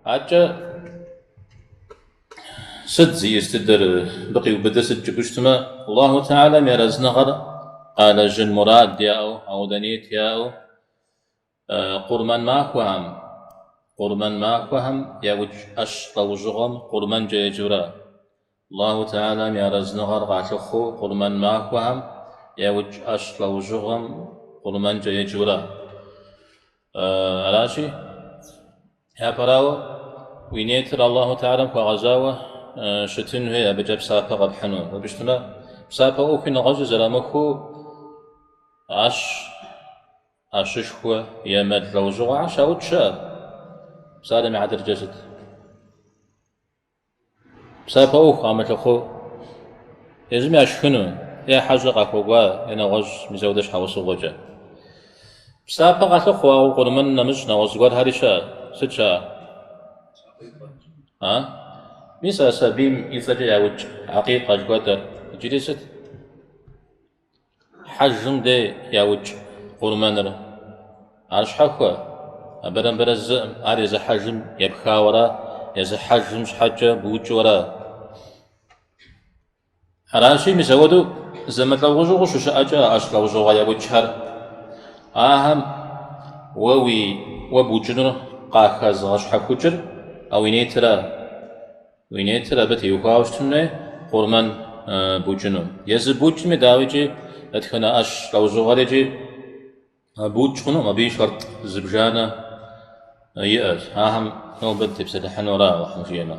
Адэкӏэ сыт зиӏыс дыдэр, мыбы къиубыдыр сыт жыпӏэу щытмэ, Аллаху Тэхьэлам и арэзыныгъэр къалэжьын мурад яӏэу, ауэдэ ниет яӏэу, къурмэн махуэхэм, къурмэн махуэхэм яукӏ ӏэщ лӏэужьыгъуэм къурмэнкӏэ еджэурэ. Аллаху Тэхьэлам и арэзыныгъэр къалъыхъуэу къурмэн махуэхэм яукӏ ӏэщ лӏэужьыгъуэм къурмэнкӏэ еджэурэ. Аращи, япэрауэ, уи ниетыр Аллаху Тэхьэлам хуэгъэзауэ щытын хуей абыкӏэ псапэ къэпхьыну. Абы щытмэ, псапэ ӏуэхуи нэгъуэщӏи зэрамыхуэу ӏэщ, ӏэщышхуэ е мэл лӏэужьыгъуэхэр щаукӏ щыӏэ. Псалъэм и хьэтыркӏэ сыт? Псапэ ӏуэху къамылъыхъуэу езым яшхыну, е хьэщӏэ къахуэкӏуа, е нэгъуэщӏ мис ауэдэ щхьэусыгъуэкӏэ. Псапэ къалъыхъуэу, ауэ къурмэн нэмыщӏ нэгъуэщӏ зыгуэрхэри щыӏэ. Сыт щыӏэ? А? Мис а сабийм и цӏэкӏэ яукӏ акъикъэ жыхуэтӏэр. Иджыри сыт? Хьэжым дей яукӏ къурмэныр. Ар щхьэхуэ, абырэ мыбырэ зыӏым, ар езы хьэжым епхауэра, езы хьэжым щхьэкӏэ быукӏыуэра. Аращи, мис ауэдэу зэмылӏэужьыгъуэу щыщыӏэкӏэ а ӏэщ лӏэужьыгъуэ яукӏхэр, ахэм уэ уи уэ букӏынур къахэзгъэщхьэхукӏыр а уи ниетыра. Уи ниетыр абы теухуауэ щытын хуей къурмэн букӏыну. Езы букӏми, дауикӏи, дэтхэнэ ӏэщ лӏэужьыгъуэрикӏи букӏ хъунукъым, абы и шэртӏ зыбжанэ иӏэщ. Ахэм нобэ дытепсэлъыхьынура, Алыхьым жиӏэмэ.